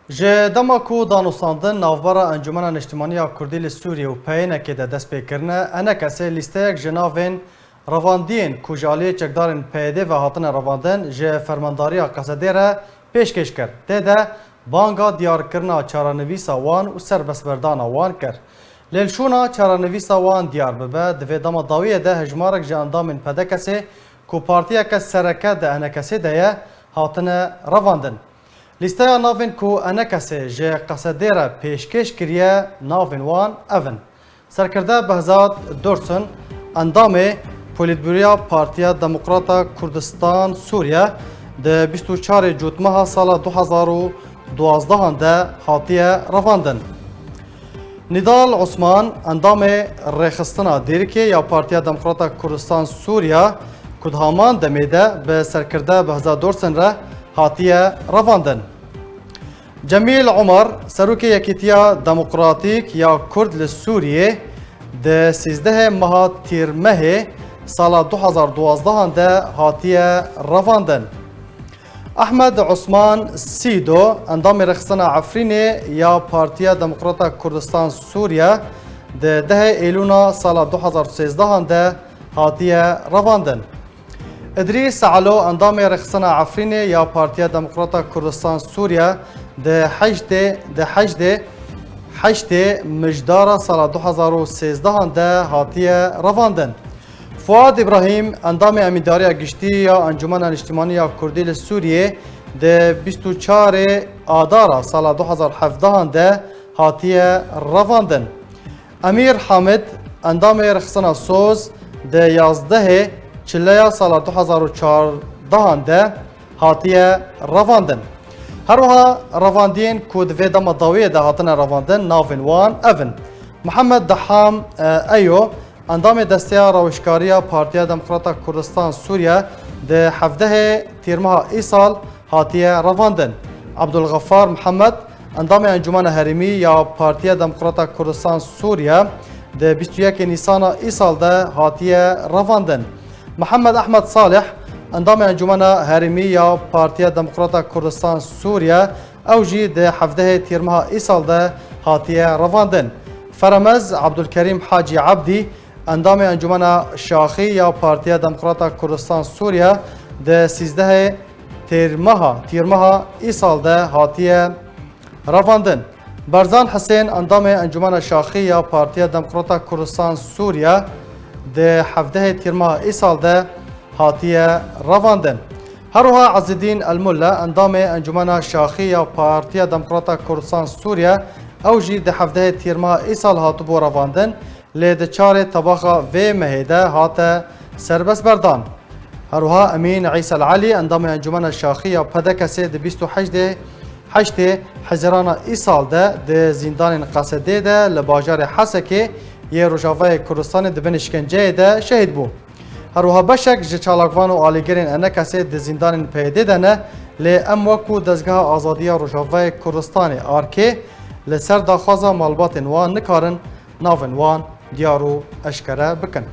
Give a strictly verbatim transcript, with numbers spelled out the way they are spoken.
Ji dema ku danûstandin navbera Encûmena Niştimanî ya Kurdî li Sûriyê û P Y N'kê de dest pê kirine, ENKSê lîsteyek ji navên revandiyên ku ji aliyê çekdarên P Y D'ê ve hatine revandin ji Fermandariya Qesedê re pêşkêş kir. Tê de banga diyarkirina çarenivîsa wan û serbestberdana wan kir. Lê li şûna çarenivîsa wan diyar bibe, di vê dema dawiyê de hejmarek ji endamên P D K'ê ku partiyeke sereke di ENKSê de ye, hatine revandin. Lîsteya navên ku ENKSê ji Qesedê re pêşkêş kiriye, navên wan ev in: Serkirde Behzad Dursun, endamê Polîtbûroya Partiya Demokrata Kurdistan Sûriye, di bîst û çarê Cotmeha sala du hezar û duwazdehan de hatiye revandin. Nîdal Osman, endamê Rêxistina Dêrikê ya Partiya Demokrata Kurdistan Sûriye, ku di haman demê de bi serkirde Behzad Dursun re hatiye revandin. Cemîl Omar, serokê Yekîtiya Demokratîk ya Kurd li Sûriyê, di sîzdehê meha Tîrmehê sala du hezar duwazdehan de hatiye revandin. Ehmed Osman Sîdo, endamê Rêxistina Efrînê ya Partiya Demokrata Kurdistan Sûriye, di dehê Eylûna sala du hezar û sêzdehan de hatiye revandin. Îdrîs Elo, endamê Rêxistina Efrînê ya Partiya Demokrata Kurdistan Sûriye, di heştê, di heştê, heştê Mijdara sala du hezar û sêzdehan de hatiye revandin. Fuad Îbrahîm, endamê Emîndariya Giştî ya Encûmena Niştimanî ya Kurdî li Sûriyê, di bîst û çarê Adara sala du hezar hevdehan de hatiye revandin. Emîr Hamid, endamê Rêxistina Soz, di yazdehê Çileya sala du hezar û çardehan de hatiye revandin. Her wiha revandiyên ku di vê dema dawiyê de hatine revandin, navên wan ev in: Mihemed Deham, e, Eyo, endamê Desteya Rawişkariya Partiya Demokrata Kurdistan Sûriye, di hevdehê Tîrmeha îsal hatiye revandin. Abdulxefar Mihemed, endamê Encûmena Herêmî ya Partiya Demokrata Kurdistan Sûriye, di bîst û yekê Nîsana îsal de hatiye revandin. Mihemed Ehmed Salih, endamê Encûmena Herêmî ya Partiya Demokrata Kurdistan Sûriye, ew jî di hevdehê Tîrmeha îsal de hatiye revandin. Feremez Abdulkerîm Hacî Abdî, endamê Encûmena Şaxî ya Partiya Demokrata Kurdistan Sûriye, di sîzdehê Têrmeha, Tîrmeha îsal de hatiye revandin. Berzan Hisên, endamê Encûmena Şaxî ya Partiya Demokrata Kurdistan Sûriye, di hevdehê Tîrmeha îsal de hatiye revandin. Her wiha Ezîdîn Elmulle, endamê Encûmena Şaxî ya Partiya Demokrata Kurdistan Sûriye, ew jî di hevdehê Tîrmeha îsal hatibû revandin, lê di çarê Tebaxa vê mehê de hate serbestberdan. Her wiha Emîn Îsel Elî, endamê Encûmena Şaxî ya P D K'ê, di bîst û heştê, heştê Hezîrana îsal de di zîndanên Qesedê de li bajarê Hesekê yê Rojavayê Kurdistanê di bin îşkenceyê de şehîd bû. Her wiha beşek ji çalakvan û alîgirên ENKSê di zîndanên P Y D'ê de ne, lê em wekû Dezgeha Azadiya Rojavayê Kurdistanê, ARKê, li ser daxwaza malbatên wan nikarin navên wan diyar û eşkere bikin.